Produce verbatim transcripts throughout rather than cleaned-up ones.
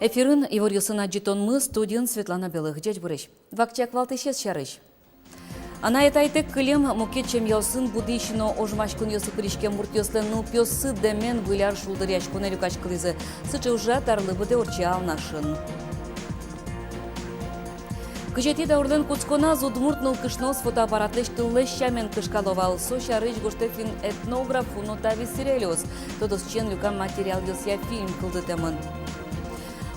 Эфирын иворъёсын адӟытонмы, студиын Светлана Белых. Ӟечбуресь! Вакчияк валтӥсез сярысь. Анай-атайтэк кылем, мукет семьяосын будӥсь но ожмаськонъёсы пыриськем муртъёслэн нылпиоссы дэмен выль ар шулдыръяськонэ люкаськылӥзы. Сыӵе ужрад арлы быдэ ортче Алнашын. Кызетӥ даурлэн кутсконаз удмурт нылкышноос фотоаппаратлэсь тыллэсь сямен кышкало вал. Со сярысь гожтэ финн этнограф Уно Тави Сирелиус. Тодосчиен люкам материалъёсъя фильм кылдытэмын.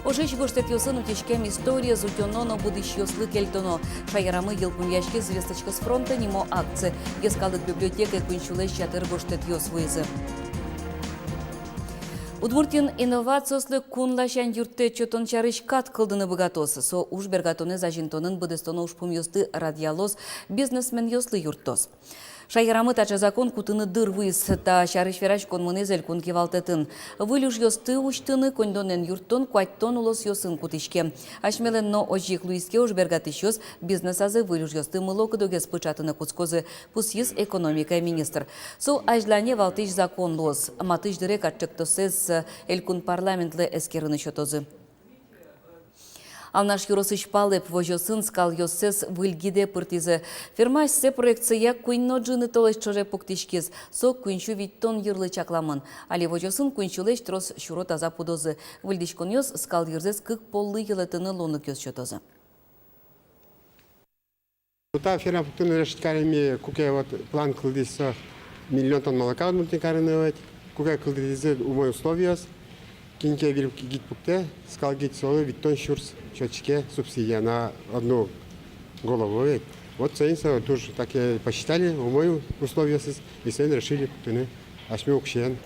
Ожысь гожтэтъёсын утиськем историез утёно но будӥсьёслы кельтоно. Шаерамы йылпумъяськиз «Весточка с фронта» нимо акция. Йӧскалык библиотекае куинь сюлэсь ятыр гожтэтъёс вуизы. Удмуртиын инновациослы кун ласянь юрттэт сётон сярысь кат кылдыны быгатоз. Со уж бергатонэз азинтонын быдэстоно ужпумъёсты радъялоз, бизнесменъёслы юрттоз. Шаерамы таӵе закон кутыны дыр вуиз. Та сярысь вераськон мынӥз элькун кивалтэтын. Выль ужъёсты усьтыны коньдонэн юрттон куатьтон улосъёсын кутӥське. Асьмелэн но озьы ик луиз ке, уж бергатӥсьёс бизнесазы выль ужъёсты мылокыдогес пыӵатыны кутскозы, пусйиз экономикая министр. Со азьлане валтӥсь закон луоз. Матысь дыре катчектосэз элькун парламентлы эскерыны сётозы. Алнаш ёросысь Палэп возёсын скалъёссэс выль гидэ пыртӥзы. Фирма асьсэ проектсыя куинь но ӝыны толэзь ӵоже пуктӥськиз. Со куинь сю витьтон йырлы чакламын. Али возёсын куинь сюлэсь трос сюро таза пудозы. Выльдӥськонъёс скал йырзэс кык поллы йылэтыны луонлыкъёс сётозы. Та ферма пуктыны решить карим ми, куке вот план кылдӥз со миллион тонн молока Удмуртиын карыны ведь, куке кылдытӥзы умой условиос, кин ке выль гид пуктэ, скал гид, солы витьтон сюрс сётӥське субсидия на одну голову ведь. Вот соин со туж таке посчитали, умой условиосыз, и соин решили пуктыны асьме уксёен.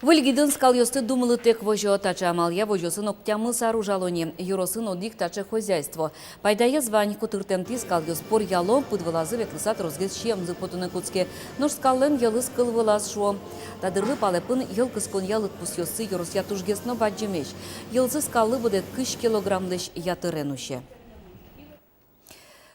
Выль гидын скалъёсты думылытэк возё. Таӵе амалъя возёсын ог тямыс ар ужало ни. Ёросын одӥг таӵе хозяйство. Пайдаез вань: котыртэмтӥ скалъёс поръяло, пыд вылазы ветлыса тросгес сиемзы потыны кутске. Нош скаллэн йӧлыз кыл вылаз, шуо. Та дырлы Палэпын йӧл кысконъя лыдпусъёссы ёросъя тужгес но бадӟымесь. Йӧлзы скаллы быдэ кызь килограммлэсь ятырен усе.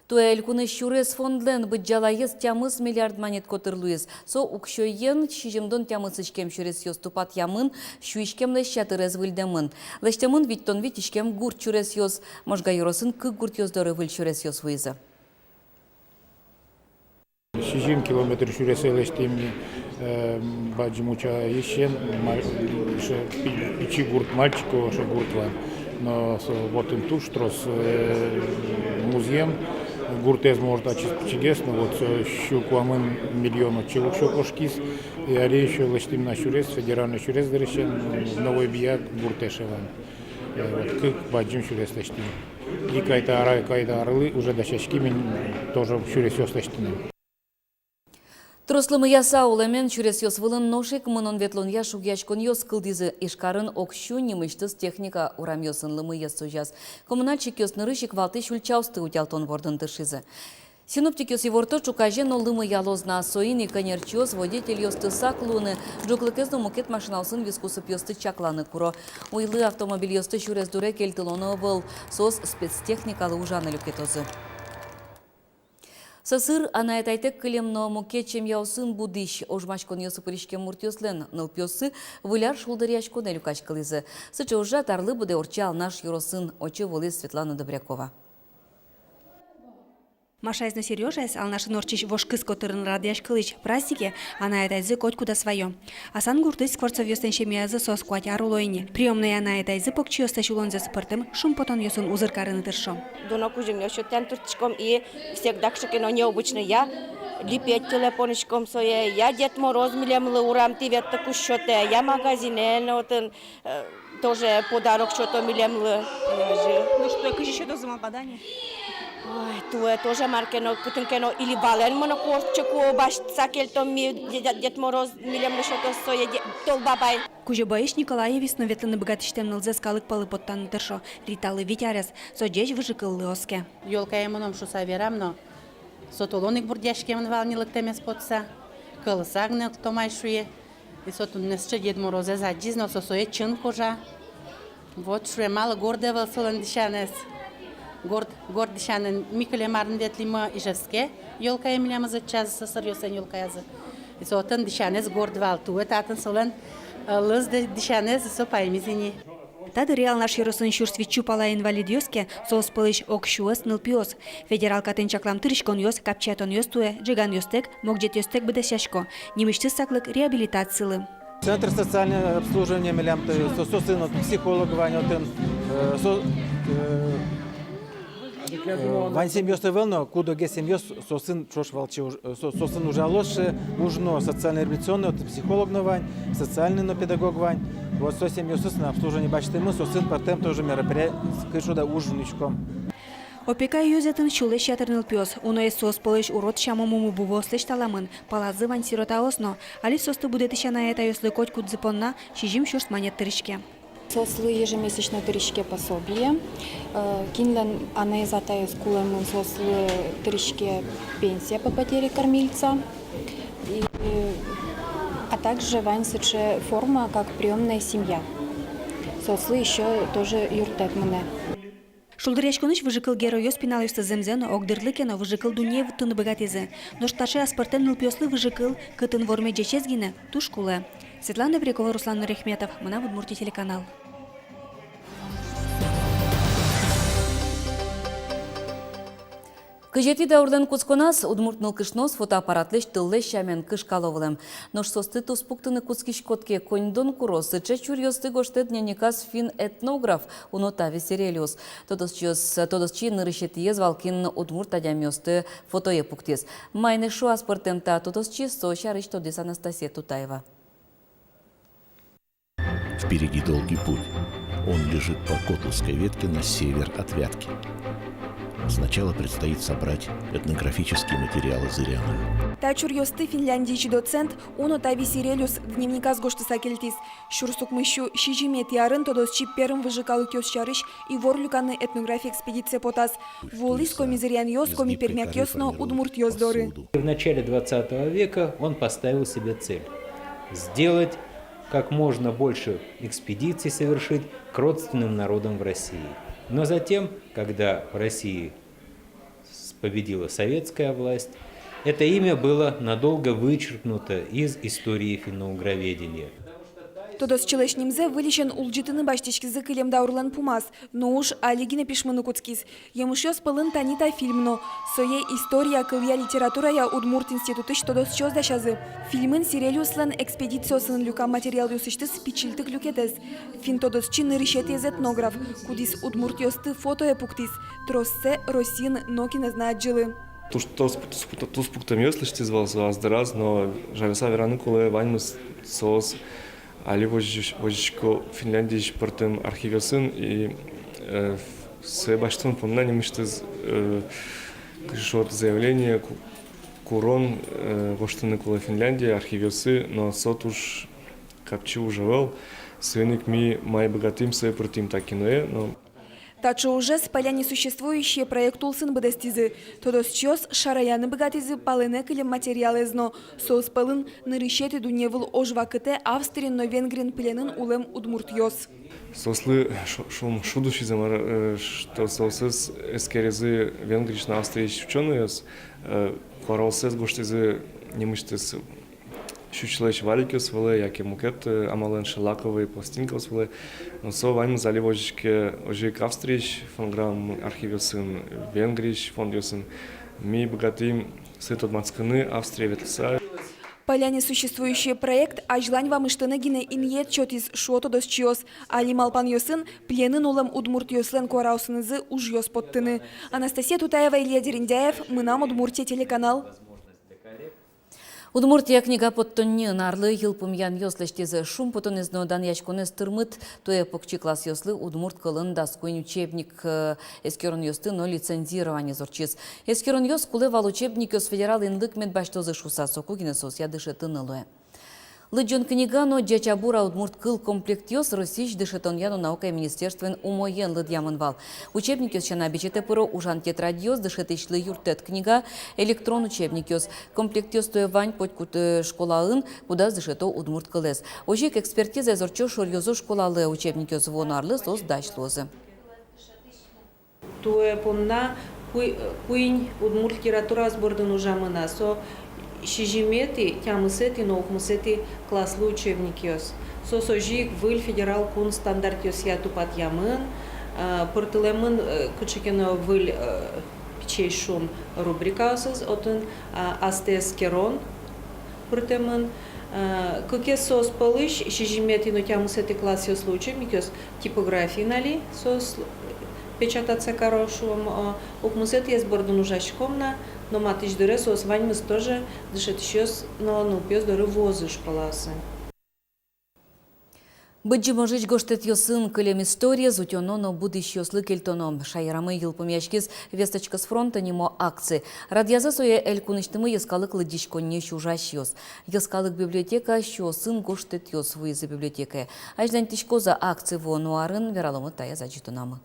Туэ элькунысь сюрес фондлэн быдӟалаез тямыс миллиард манет котыр луиз. Со уксёен сизьымдон тямыс иськем сюресъёс тупатъямын, сю иськемлэсь ятырез выльдэмын. Лэсьтэмын витьтон вить иськем гурт сюресъёс. Можга ёросын кык гуртъёс доры выль сюресъёс вуизы. Сизьым километр сюресэ лэсьтӥм, э, Бадӟым Учаысен, ма-, ше-, пи-, пичи гурт Мальчиково, ше гурт вань. Но со, вот отын туж трос, э, музъем, гуртэз, может, ачиз пичигес, но вот со сю куамын миллион отчы уксё кошкиз. И али ещё лэсьтӥм на сюрес, федеральной сюрес дырысен, Новой Бия гуртэ, ше вань. Э, вот кык бадӟым сюрес лэсьтӥм. И кайта ар, кайта арлы уже дасяським ини тоже сюресъёс лэсьтыны. Трос лымыяса улэмен сюресъёс вылын нош ик мынон-ветлонъя шугъяськонъёс кылдӥзы. Ижкарын ог сю нимысьтыз техника урамъёсын лымыез сузяз. Коммунальщикъёс нырысь ик валтӥсь ульчаосты утялтон бордын тыршизы. Синоптикъёс иворто: ӵуказе но лымыялоз на, соин ик ӧнерчиос водительёсты сак луыны, ӝоглыкез но мукет машинаосын вискусыпъёсты чакланы куро. Уйлы автомобильёсты сюрес дуре кельтылоно ӧвӧл, соос спецтехникалы ужаны люкетозы. Сӧсыр, анай-атайтэк кылем но мукет семьяосын будӥсь, ожмаськонъёсы пыриськем муртъёслэн нылпиоссы выль ар шулдыръяськонэ люкаськылӥзы. Сыӵе ужрад арлы быдэ ортче Алнаш ёросын. Отчы вуылӥз Светлана Добрякова. Машаез но Серёжаез, Алнашын ортчись «Вож кыз» котырын радъяськылӥсь празднике анай-атайзы котькудаз ваё. Асан гуртысь Скворцовъёслэн семьязы соос куать ар уло ини. Приёмное анай-атайзы покчиослэсь улонзэс пӧртэм шумпотонъёсын узыр карыны тыршо. Дуно кузьымъёс сётъяны турттӥськом и всегда кыӵе ке но необычной: я липеть тылэ поныськом сое, я Дед Мороз милемлы урамтӥ ветлыку сётэ, я магазинэ но отын, э, тоже подарок сёто милемлы. Озьы. Ну что, кызьы сётозы малпады-а ни? Ой, туэ тоже мар ке но, кытын ке но, или валэн мыно, кортчыку басьтыса кельтом ми, Дед, Дед Мороз милемлы сётоз сое, Де-, Тол Бабай. Кузебаысь Николаевысь но ветлыны быгатӥсьтэм нылзэс калык пӧлы поттаны тыршо. Риталы вить арес, со ӟеч выжыкыллы оске. Ёлкае мыном шуыса верам но, со толон ик бурдъяськемын вал ни, лыктэмез потса, кӧлыса гинэ лыктом ай, шуэ. И со туннэ сыӵе Дед Морозэз адӟиз но, со сое чын кожа. Вот, шуэ, малы горд ӧвӧл солэн дӥсянэз. Горд, горд дӥсянэн ми кылем арын ветлӥмы Ижевске, ёлкае милемыз ӧтчазы, сӧсыръёслэн ёлкаязы. И со отын дӥсянэз горд вал, туэ татын солэн, э, лыз дӥ-, дӥсянэз, и со паймиз ини. Та дыре Алнаш ёросын сюрс витьсю пала инвалидъёс ке, соос пӧлысь ог сюэс нылпиос. Федерал катын чаклам тыриськонъёс, капчиятонъёс туэ ӝеганъёстэк, могӟетъёстэк быдэсъясько. Нимысьтыз саклык реабилитацилы. Центр социального обслуживания милям, то есть со-, соосын вот психолог вань, отын, э, со-, э, э, вань семьёс ӧвӧл но, куд-огез семьёс соосын ӵош валче уж-, э, со-, соосын ужалоз, э, уж но социально-реабилитационный, отын психолог но вань, социальный но педагог вань. Вот со семьёсыз но обслуживание басьтӥмы, соосын пӧртэм тоже мероприятие, кыӵе шуод-а, уж нуиськом. Опека ёзэтын сюлэсь ятыр нылпиос, уноез соос пӧлысь урод сямо мумы бувыослэсь таламын, палазы вань сиротаос но. Али соосты будэтӥсь анай-атайёслы котькудзы понна сизьым сюрс манет тыриське. Соослы ежемесячно тыриське пособие. Э, кинлэн анаез-атаез кулэмын, соослы тыриське пенсия по потере кормильца. И, а также вань сыӵе форма, как приёмная семья. Соослы ещё тоже юрттэт мынэ. Шулдыръяськонысь выжыкыл геройёс пиналъёсты зэмзэ но, огдырлы ке но, выжыкыл дуннее вуттыны быгатӥзы. Нош таӵе аспӧртэм нылпиослы выжыкыл, кытын вормиз ӟечез гинэ, туж кулэ. Светлана Добрякова, Руслан Нурахметов, «Мынам Удмуртие» телеканал. Кызетӥ даурлэн кутсконаз удмурт нылкышноос фотоаппаратлэсь тыллэсь сямен кышкало вылэм. Нош соосты туспуктыны кутскиськод ке, коньдон куро. Сыӵе чуръёсты гожтэ дневниказ финн этнограф Уно Тави Сирелиус. Тодосчиос, тодосчи нырысетӥез вал, кин удмурт адямиосты фотое пуктӥз. Маин эшшо аспӧртэм та тодосчи, со сярысь тодӥз Анастасия Тутаева. Впереди долгий путь. Он лежит по Котловской ветке на север от Вятки. Сначала предстоит собрать этнографические материалы Зыряна. Та чуръёсты Финляндиысь доцент Уно Тави Сирелиус дневниказ гожтыса кельтӥз. Сюрс укмыссю сизьыметӥ арын тодосчи Пермь выжы калыкъёс сярысь ивор люканы этнографи экспедицие потаз. Вуылӥз коми зырянъёс, коми-пермякъёс но удмуртъёс доры. В начале двадцатого века он поставил себе цель сделать как можно больше экспедиций совершить к родственным народам в России. Но затем, когда в России с-, победила советская власть, это имя было надолго вычеркнуто из истории финно-угроведения. Тодосчилэсь нимзэ выльысен улӟытыны басьтӥськизы кылем даурлэн пумаз, но уж али гинэ пишмыны кутскиз. Емышъёс пӧлын тани та фильм но. Сое история, кылъя, литературая удмурт институтысь тодосчиос дасязы. Фильмын Сирелиуслэн экспедициосын люкам материалъёсысьтыз пичильтык люкетэз. Финн тодосчи нырысетӥез этнограф, кудӥз удмуртъёсты фотое пуктӥз. Троссэ Россиын нокинэз но адӟылӥ. Туж трос туспукт-, туспуктэмъёс лэсьтӥз вал со ас дыраз, но жаляса вераны кулэ, ваньмыз соос али возись-, возисько Финляндиысь пӧртэм архивъёсын, и, э, сое басьтон понна нимысьтыз, э, кызьы шуод, заявление ку-, курон, э, гожтыны кулэ Финляндие архивъёсы, но со туж капчи уж ӧвӧл, соин ик ми мае быгатӥм, сое пыртӥм та киное, но. Таӵе ужез «Поля несуществующие» проект улсын быдэстӥзы. Тодосчиос шараяны быгатӥзы палэнэ кылем материалэз но. Соос пӧлын нырысетӥ дунневыл ож вакытэ Австриын но Венгриын пленын улэм удмуртъёс. Соослы шу-, шум шуд усиз, мар, э, что соосыз эскеризы Венгриысь но Австриысь учёнойёс, э, куараоссэс гожтӥзы нимысьтыз сюсьлэсь валикъёс вылэ, яке мукет, э, амалэн шелаковый пластинкаос вылэ. Но со ваньмыз али возиське озьы ик Австриысь фонограмм архивъёсын, Венгриысь фондъёсын. Ми быгатӥм сое тодматскыны Австрие ветлыса. «Поля несуществующие» проект азьлань вамыштонэ гинэ инъет сётӥз, шуо тодосчиос. Али малпанъёсын пленын улэм удмуртъёслэн куараосынызы ужъёс поттыны. Анастасия Тутаева, Илья Дерендяев, «Мынам Удмуртие» телеканал. «Удмуртия» книга поттонниын арлы йылпумъянъёс лэсьтӥзы. Шумпотонэз но данъяськонэз тырмыт. Туэ покчи классъёслы удмурт кылын дас куинь учебник, э, эскеронъёсты но лицензированиез ортчиз. Эскеронъёс кулэ вал, учебникъёс федерал инлык мед басьтозы шуыса, соку гинэ соосъя дышетыны луэ. «Лыдӟон книга» но «Ӟеч-а, бур-а, удмурт кыл» комплектъёс Россиысь дышетонъя но наукая министерствоен умоен лыдъямын вал. Учебникъёс сяна бичетэ пыро ужан тетрадьёс, дышетӥсьлы юрттэт книга, электрон учебникъёс. Комплектъёс туэ вань котькуд, э, школаын, кудаз дышето удмурт кылэз. Озьы ик экспертизаез ортчо шоръёзо школалы. Учебникъёс вуоно арлы соос дась луозы. Туэ понна куи-, куинь удмурт литератураос бордын ужамын на, со Сизьыметӥ, тямысэтӥ но укмысэтӥ класслы учебникъёс. Соос озьы ик выль федерал кун стандартъёсъя тупатъямын, э, пыртылэмын, э, кыӵе ке но выль, э, пичиесь шуом, рубрикаосыз, отын, а, астэ эскерон пыртэмын. Э, кыкез соос пӧлысь, сизьыметӥ но тямысэтӥ классъёслы учебникъёс типографиын али соос, э, печататься каро шуом, э, укмысэтӥез бордын ужаськом на, но матысь дыре соос ваньмыз тоже дышетӥсьёс но нылпиос доры вуозы школаосы. Быдӟым ожысь гожтэтъёсын кылем историез утёно но будӥсьёслы кельтоно. Шаерамы йылпумъяськиз «Весточка с фронта» нимо акци. Радъязы сое элькунысьтымы йӧскалык лыдӟиськонниысь ужасьёс. Йӧскалык библиотекаысьёсын гожтэтъёс вуизы библиотекае. Азьланьтӥськоз-а акци вуоно арын, вераломы таяз адӟытонамы.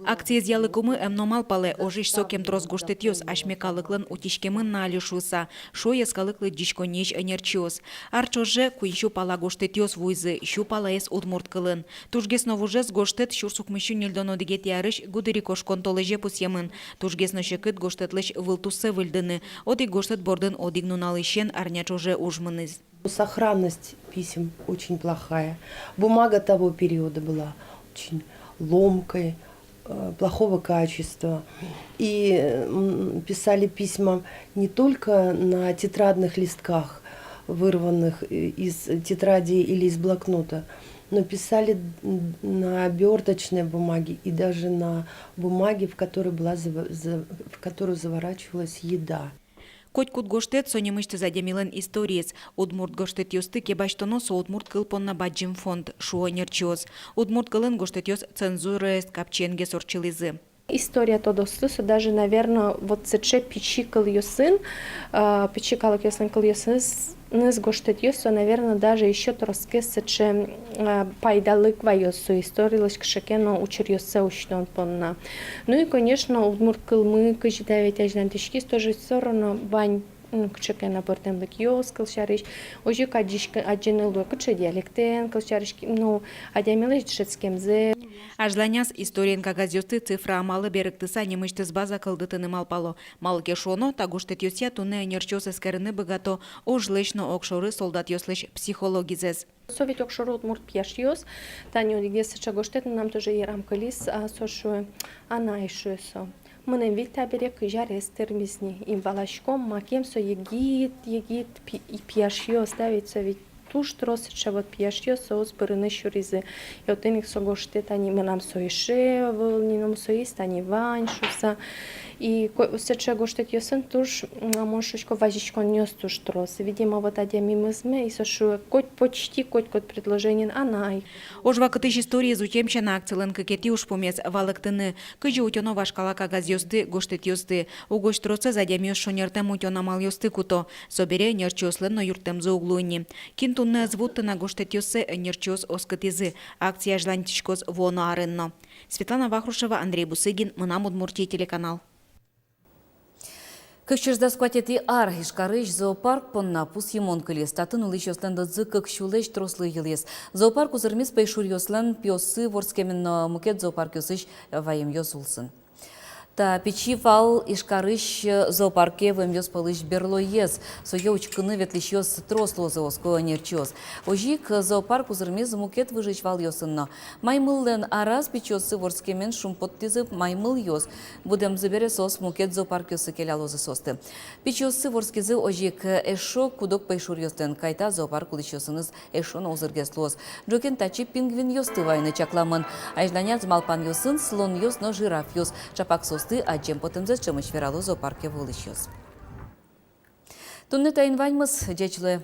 Акциез ялыкумы эм но малпалэ, ожысь сокем трос гожтэтъёс асьме калыклэн утиськемын на али шуыса, шуо йӧскалык лыдӟиськонниысь ӧнерчиос. Ар ӵоже куинь сю пала гожтэтъёс вуизы, сю палаез удмурт кылын. Тужгес но вужез гожтэт сюрс укмыс сю ньыльдон одӥгетӥ арысь гудырикошкон толэзе пусъемын. Тужгес но секыт гожтэтлэсь вылтуссэ выльдыны. Одӥг гожтэт бордын одӥг нуналысен арня ӵоже уж мынӥз. Сохранность писем очень плохая. Бумага того периода была очень ломкой, э, плохого качества. И, м, писали письма не только на тетрадных листках, вырванных, э, из тетради или из блокнота, но писали, м, на обёрточной бумаге и даже на бумаге, в которой была зав-, за-, в которую заворачивалась еда. Котькуд гожтэт — со нимысьтыз адямилэн историез. Удмурт гожтэтъёсты ке басьтоно, со удмурт кыл понна бадӟым фонд, шуо ӧнерчиос. Удмурт кылын гожтэтъёс цензураез капчиенгес ортчылӥзы. История тодосты со даже, наверно, вот сыӵе пичи кылъёсын, а, пичи калыкъёслэн кылъёсыныз гожтэтъёс, со, наверно, даже ещё тросгес сыӵе, а, пайдалык ваёз со историлэсь кыӵе ке но учыръёссэ усьтон понна. Ну и, конечно, удмурт кылмы, кызьы та ведь азьланьтӥськиз, тоже всё равно вань, ну, кыӵе ке но пӧртэмлыкъёс, кылсярысь, озьы ик адӟиськ-, адӟыны луэ, кыӵе диалектэн, кылсярысь, ну, адямилэсь дышетскемзэ. Азьланяз историен кагазъёсты цифра амалы берыктыса нимысьтыз база кылдытыны малпало. Малы ке шуоно, та гожтэтъёсъя туннэ ӧнерчиос эскерыны быгато ожлэсь но огшоры солдатъёслэсь психологизэс. Со ведь огшоры удмурт пияшъёс, тани одӥгез сыӵе гожтэт мынам тоже йырам кылиз, а, со шуэ, анай, шуэ со, мыным ведь табере кызь арес тырмиз ни, ин валаськом, макем со егит, егит пи-, и пияшъёс, да ведь, со ведь туж трос сыӵе вот пияшъёс, соос бырыны сюризы. И отын ик со гожтэ, тани мынам со эше ӧвӧл ни, но соиз тани вань шуса. И ко-, сыӵе гожтэтъёсын туж, м, мон шуисько, вазиськонъёс туж трос. Видимо, вот адямимызме, и со шуэ, коть, почти котькуд предложениен анай. Ож вакытысь историез утем сяна, акцилэн кыкетӥ ужпумез — валэктыны, кызьы утёно вашкала кагазъёсты, гожтэтъёсты. Угось тросэз адямиос шонертэм утён амалъёсты куто. Собере ӧнерчиослэн но юрттэмзы уг луы ни. Кин туннэ ӧз вутты на гожтэтъёссэ, ӧнерчиос оскытӥзы. Акция азьланьтӥськоз вуоно арын но. Светлана Вахрушева, Андрей Бусыгин, «Мынам Удмуртие» телеканал. Кык сюрс дас куатетӥ ар Ижкарысь зоопарк понна пусйымон кылиз. Татын улӥсьёслэн лыдзы кык сюлэсь трослы йылӥз. Зоопарк узырмиз пӧйшуръёслэн пиоссы вордскемен но мукет зоопаркъёсысь ваемъёс улсын. Та пичи вал Ижкарысь зоопарке вуэмъёс пӧлысь берлоез. Сое учкыны ветлӥсьёс трос луозы, оско ӧнерчиос. Озьы ик зоопарк узырмиз мукет выжысь валъёсын но. Маймыллэн араз пичиоссы вордскемен шумпоттӥзы маймылъёс. Будэмзы бере соос мукет зоопаркъёсы келялозы соосты. Пичиоссы вордскизы озьы ик эшшо куд-ог пӧйшуръёслэн. Кайта зоопарк улӥсьёсыныз эшшо но узыргес луоз. Ӝоген татчы пингвинъёсты вайыны чакламын. Азьланяз малпанъёсын слонъёс но жирафъёс. Чапак соосты адӟем потэмзэс ӵемысь верало зоопарке вуылӥсьёс. Туннэ таин ваньмыз. Ӟеч луэ.